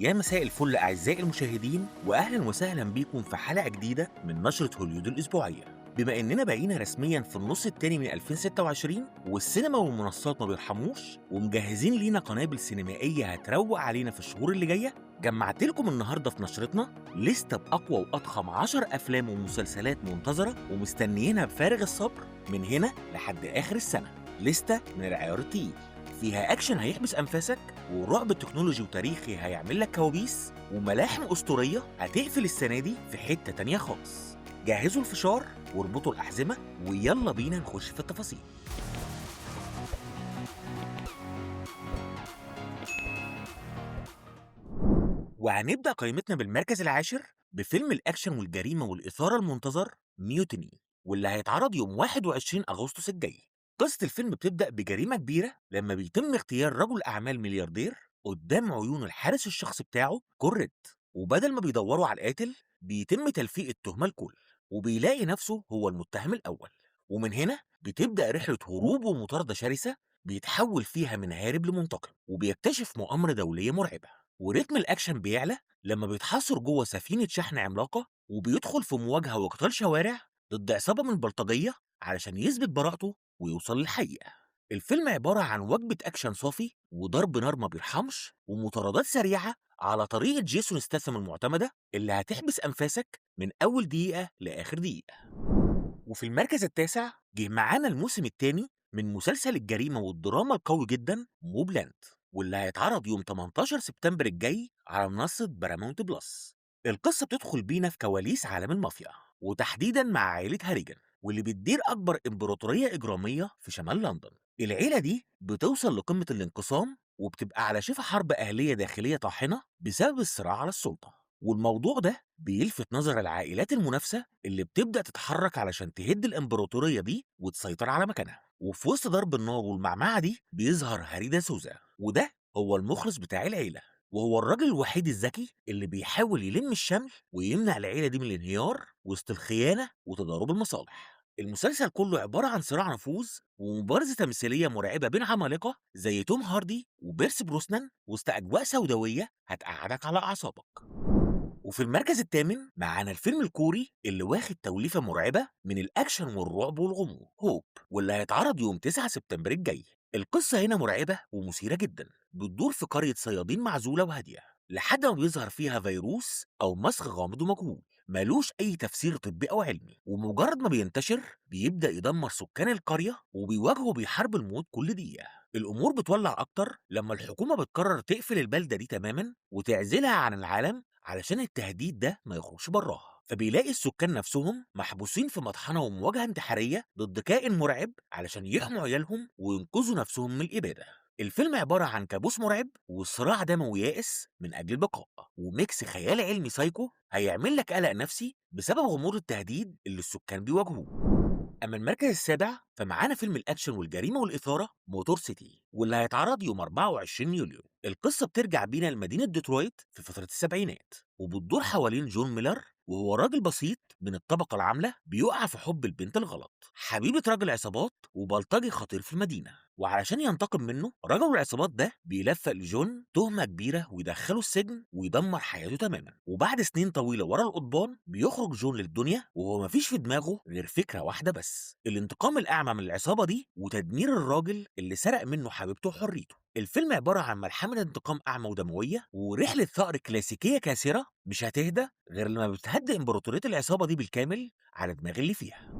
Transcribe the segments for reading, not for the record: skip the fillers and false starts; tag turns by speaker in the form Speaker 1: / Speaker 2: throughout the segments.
Speaker 1: يا مساء الفل أعزائي المشاهدين، وأهلا وسهلا بيكم في حلقة جديدة من نشرة هوليود الأسبوعية. بما إننا بقينا رسميا في النص التاني من 2026 والسينما والمنصات ما بيرحموش ومجهزين لينا قنابل سينمائية هتروق علينا في الشهور اللي جاية، جمعت لكم النهاردة في نشرتنا لستة بأقوى وأضخم 10 أفلام ومسلسلات منتظرة ومستنيينها بفارغ الصبر من هنا لحد آخر السنة. لستة من العيار التقيل، فيها أكشن هيحبس أنفاسك، ورعب تكنولوجي وتاريخي هيعمل لك كوابيس، وملاحم أسطورية هتقفل السنة دي في حتة تانية خالص. جهزوا الفشار واربطوا الأحزمة ويلا بينا نخش في التفاصيل. وهنبدأ قائمتنا بالمركز العاشر بفيلم الأكشن والجريمة والإثارة المنتظر Mutiny، واللي هيتعرض يوم 21 أغسطس الجاي. قصة الفيلم بتبدأ بجريمة كبيرة لما بيتم اغتيال رجل أعمال ملياردير قدام عيون الحارس الشخصي بتاعه كول ريد، وبدل ما بيدوروا على القاتل بيتم تلفيق التهمة الكل، وبيلاقي نفسه هو المتهم الأول. ومن هنا بتبدأ رحلة هروب ومطاردة شرسة بيتحول فيها من هارب لمنتقم، وبيكتشف مؤامرة دولية مرعبة. ورتم الأكشن بيعلى لما بيتحاصر جوه سفينة شحن عملاقة، وبيدخل في مواجهة وقتال شوارع ضد عصابة من البلطجية علشان يثبت براءته ويوصل للحقيقة. الفيلم عبارة عن وجبة أكشن صافي وضرب نار ما بيرحمش ومطاردات سريعة على طريقة جيسون ستاثام المعتمدة اللي هتحبس أنفاسك من أول دقيقة لآخر دقيقة. وفي المركز التاسع جه معانا الموسم الثاني من مسلسل الجريمة والدراما القوي جدا MobLand، واللي هيتعرض يوم 18 سبتمبر الجاي على منصة Paramount Plus. القصة بتدخل بينا في كواليس عالم المافيا، وتحديدا مع عائلة هاريجان واللي بتدير أكبر إمبراطورية إجرامية في شمال لندن. العيلة دي بتوصل لقمة الانقسام وبتبقى على شفا حرب أهلية داخلية طاحنة بسبب الصراع على السلطة، والموضوع ده بيلفت نظر العائلات المنافسة اللي بتبدأ تتحرك علشان تهد الإمبراطورية دي وتسيطر على مكانها. وفي وسط ضرب النار والمعمعة دي بيظهر هاري داسوزا، وده هو المخلص بتاع العيلة، وهو الراجل الوحيد الذكي اللي بيحاول يلم الشمل ويمنع العيلة دي من الانهيار وسط الخيانة وتضارب المصالح. المسلسل كله عبارة عن صراع نفوذ ومبارزة تمثيلية مرعبة بين عمالقة زي توم هاردي وبيرس بروسنان وسط أجواء سوداوية هتقعدك على أعصابك. وفي المركز الثامن معانا الفيلم الكوري اللي واخد توليفة مرعبة من الأكشن والرعب والغموض، Hope، واللي هيتعرض يوم 9 سبتمبر الجاي. القصة هنا مرعبة ومثيرة جدا، بتدور في قرية صيادين معزولة وهادية لحد ما بيظهر فيها فيروس أو مسخ غامض ومجهول مالوش أي تفسير طبي أو علمي، ومجرد ما بينتشر بيبدأ يدمر سكان القرية وبيواجهوا بيحارب الموت كل دقيقة. الأمور بتولع أكتر لما الحكومة بتقرر تقفل البلدة دي تماما وتعزلها عن العالم علشان التهديد ده ما يخرجش براها، فبيلاقي السكان نفسهم محبوسين في مطحنة ومواجهة انتحارية ضد كائن مرعب علشان يحموا عيالهم وينقذوا نفسهم من الإبادة. الفيلم عبارة عن كابوس مرعب وصراع دموي يائس من أجل البقاء، و mix خيال علمي سايكو هيعمل لك قلق نفسي بسبب غموض التهديد اللي السكان بيواجهوه. أما المركز السابع فمعانا فيلم الأكشن والجريمة والإثارة Motor City، واللي هيتعرض يوم 24 يوليو. القصة بترجع بينا لمدينة ديترويت في فترة السبعينات، وبتدور حوالين جون ميلر، وهو راجل بسيط من الطبقة العاملة بيقع في حب البنت الغلط، حبيبة راجل عصابات وبلطجي خطير في المدينة، وعلشان ينتقم منه رجل العصابات ده بيلفق لجون تهمة كبيرة ويدخله السجن ويدمر حياته تماما. وبعد سنين طويلة ورا القضبان بيخرج جون للدنيا وهو مفيش في دماغه غير فكرة واحدة بس، الانتقام الأعمى من العصابة دي وتدمير الراجل اللي سرق منه حبيبته وحريته. الفيلم عبارة عن ملحمة انتقام أعمى ودموية ورحلة ثأر كلاسيكية كاسرة مش هتهدى غير لما بتهدي إمبراطورية العصابة دي بالكامل على دماغ اللي فيها.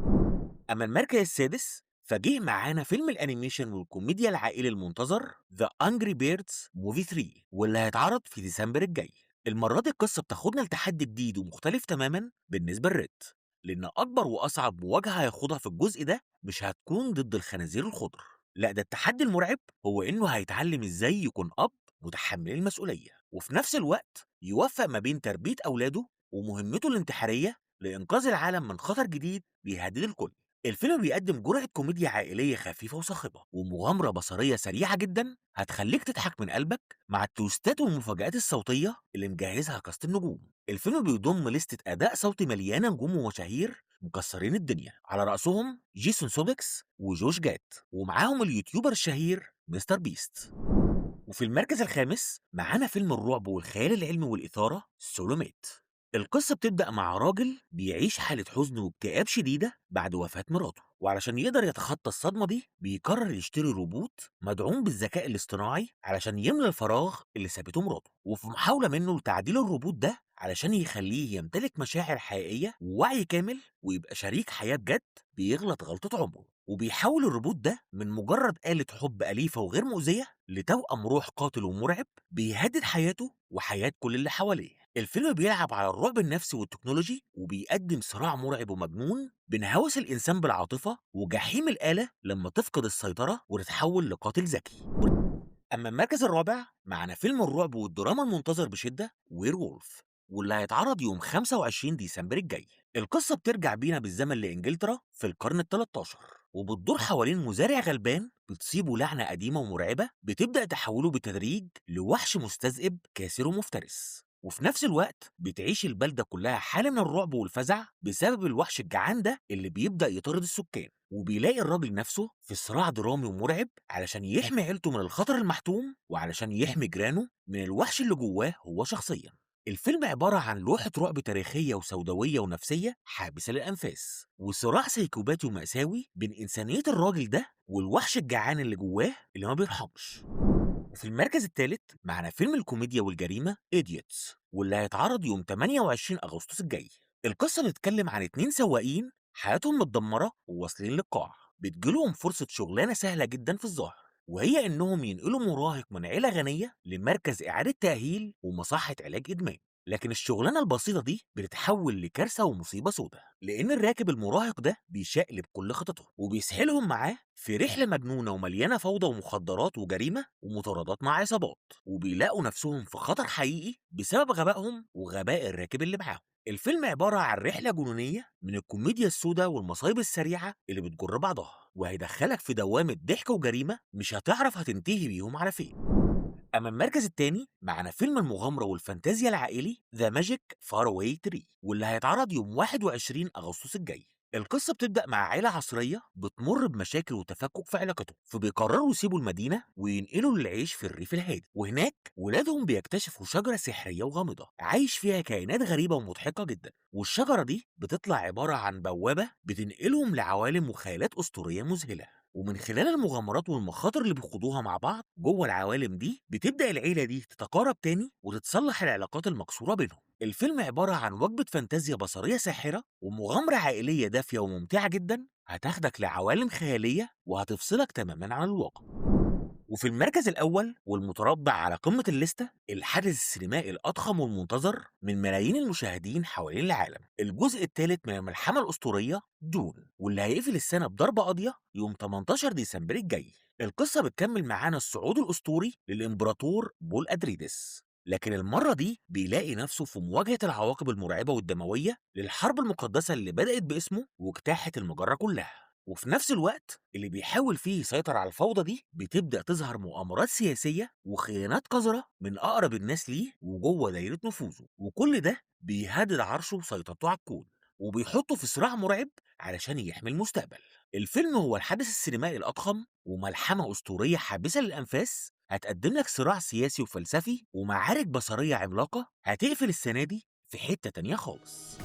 Speaker 1: أما المركز السادس فجه معانا فيلم ال animation والكوميديا العائلي المنتظر The Angry Birds Movie 3، واللي هيتعرض في ديسمبر الجاي. المرة دي القصة بتاخدنا لتحدي جديد ومختلف تماما بالنسبة لريد، لأن أكبر وأصعب مواجهة هياخدها في الجزء ده مش هتكون ضد الخنازير الخضر، لا ده التحدي المرعب هو إنه هيتعلم إزاي يكون أب متحمل المسؤولية، وفي نفس الوقت يوفق ما بين تربية أولاده ومهمته الانتحارية لإنقاذ العالم من خطر جديد بيهدد الكل. الفيلم بيقدم جرعة كوميديا عائلية خفيفة وصاخبة ومغامرة بصرية سريعة جدا هتخليك تضحك من قلبك مع التويستات والمفاجآت الصوتية اللي مجهزها cast النجوم. الفيلم بيضم لستة أداء صوتي مليانة نجوم ومشاهير مكسرين الدنيا، على رأسهم جيسون سوديكس وجوش جات، ومعاهم ال YouTuber الشهير مستر بيست. وفي المركز الخامس معانا فيلم الرعب والخيال العلمي والإثارة Soulmate. القصة بتبدأ مع راجل بيعيش حالة حزن واكتئاب شديدة بعد وفاة مراته، وعلشان يقدر يتخطى الصدمة دي بيقرر يشتري روبوت مدعوم بالذكاء الاصطناعي علشان يملى الفراغ اللي سابته مراته. وفي محاولة منه لتعديل الروبوت ده علشان يخليه يمتلك مشاعر حقيقية ووعي كامل ويبقى شريك حياة بجد، بيغلط غلطة عمره وبيحول الروبوت ده من مجرد آلة حب أليفة وغير مؤذية لتوأم روح قاتل ومرعب بيهدد حياته وحياة كل اللي حواليه. الفيلم بيلعب على الرعب النفسي والتكنولوجي، وبيقدم صراع مرعب ومجنون بين هوس الإنسان بالعاطفة وجحيم الآلة لما تفقد السيطرة وتتحول لقاتل ذكي. أما المركز الرابع معنا فيلم الرعب والدراما المنتظر بشدة Werewolf، واللي هيتعرض يوم 25 ديسمبر الجاي. القصة بترجع بينا بالزمن لإنجلترا في القرن ال13، وبتدور حوالين مزارع غلبان بتصيبه لعنة قديمة ومرعبة بتبدأ تحوله بالتدريج لوحش مستذئب كاسر ومفترس. وفي نفس الوقت بتعيش البلدة كلها حالة من الرعب والفزع بسبب الوحش الجعان ده اللي بيبدأ يطارد السكان. وبيلاقي الراجل نفسه في صراع درامي ومرعب علشان يحمي عيلته من الخطر المحتوم، وعلشان يحمي جيرانه من الوحش اللي جواه هو شخصيا. الفيلم عبارة عن لوحة رعب تاريخية وسوداوية ونفسية حابسة للأنفاس، وصراع سيكوباتي ومأساوي بين إنسانية الراجل ده والوحش الجعان اللي جواه اللي ما بيرحمش. وفي المركز الثالث معنا فيلم الكوميديا والجريمة Idiots، واللي هيتعرض يوم 28 أغسطس الجاي. القصة بتتكلم عن 2 سواقين حياتهم متدمرة وواصلين للقاع، بتجيلهم فرصة شغلانة سهلة جدا في الظاهر، وهي إنهم ينقلوا مراهق من عيلة غنية لمركز إعادة تأهيل ومصحة علاج إدمان. لكن الشغلانة البسيطة دي بتتحول لكارثة ومصيبة سودة، لأن الراكب المراهق ده بيشقلب كل خططه وبيسحلهم معاه في رحلة مجنونة ومليانة فوضى ومخدرات وجريمة ومطاردات مع عصابات، وبيلاقوا نفسهم في خطر حقيقي بسبب غبائهم وغباء الراكب اللي معاهم. الفيلم عبارة عن رحلة جنونية من الكوميديا السوداء والمصايب السريعة اللي بتجر بعضها، وهيدخلك في دوامة ضحك وجريمة مش هتعرف هتنتهي بيهم على فين. أما المركز الثاني معنا فيلم المغامرة والفانتازيا العائلي The Magic Faraway Tree، واللي هيتعرض يوم 21 أغسطس الجاي. القصة بتبدأ مع عائلة عصرية بتمر بمشاكل وتفكك في علاقتهم، فبيقرروا يسيبوا المدينة وينقلوا للعيش في الريف الهادي، وهناك ولادهم بيكتشفوا شجرة سحرية وغامضة عايش فيها كائنات غريبة ومضحكة جدا، والشجرة دي بتطلع عبارة عن بوابة بتنقلهم لعوالم وخيالات أسطورية مذهلة. ومن خلال المغامرات والمخاطر اللي بيخوضوها مع بعض جوه العوالم دي بتبدأ العيلة دي تتقارب تاني وتتصلح العلاقات المكسورة بينهم. الفيلم عبارة عن وجبة فانتازيا بصرية ساحرة ومغامرة عائلية دافية وممتعة جدا، هتاخدك لعوالم خيالية وهتفصلك تماما عن الواقع. وفي المركز الأول والمتربع على قمة الليستة الحدث السينمائي الأضخم والمنتظر من ملايين المشاهدين حوالين العالم، الجزء الثالث من الملحمة الأسطورية دون، واللي هيقفل السنة بضربة قاضية يوم 18 ديسمبر الجاي. القصة بتكمل معانا الصعود الأسطوري للإمبراطور بول أدريدس، لكن المرة دي بيلاقي نفسه في مواجهة العواقب المرعبة والدموية للحرب المقدسة اللي بدأت باسمه واجتاحت المجرة كلها. وفي نفس الوقت اللي بيحاول فيه يسيطر على الفوضى دي بتبدأ تظهر مؤامرات سياسية وخيانات قذرة من أقرب الناس ليه وجوه دايرة نفوذه، وكل ده بيهدد عرشه وسيطرته على الكون وبيحطه في صراع مرعب علشان يحمي المستقبل. الفيلم هو الحدث السينمائي الأضخم وملحمة أسطورية حابسة للأنفاس، هتقدم لك صراع سياسي وفلسفي ومعارك بصرية عملاقة هتقفل السنة دي في حتة تانية خالص.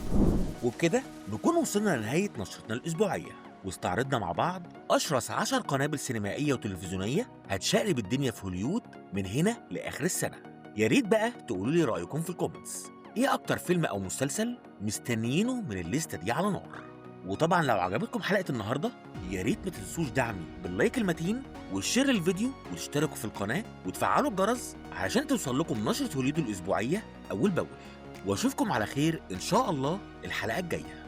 Speaker 1: وبكده نكون وصلنا لنهاية نشرتنا الأسبوعية، واستعرضنا مع بعض أشرس 10 قنابل سينمائية وتلفزيونية هتشقلب الدنيا في هوليود من هنا لآخر السنة. يا ريت بقى تقولوا لي رأيكم في ال comments، إيه أكتر فيلم أو مسلسل مستنيينه من الليستة دي على نار؟ وطبعا لو عجبتكم حلقة النهاردة يا ريت ما تنسوش دعمي بال like المتين وال share للفيديو وتشتركوا في القناة وتفعلوا الجرس علشان توصل لكم نشرة هوليود الأسبوعية أول بأول. وأشوفكم على خير إن شاء الله الحلقة الجاية.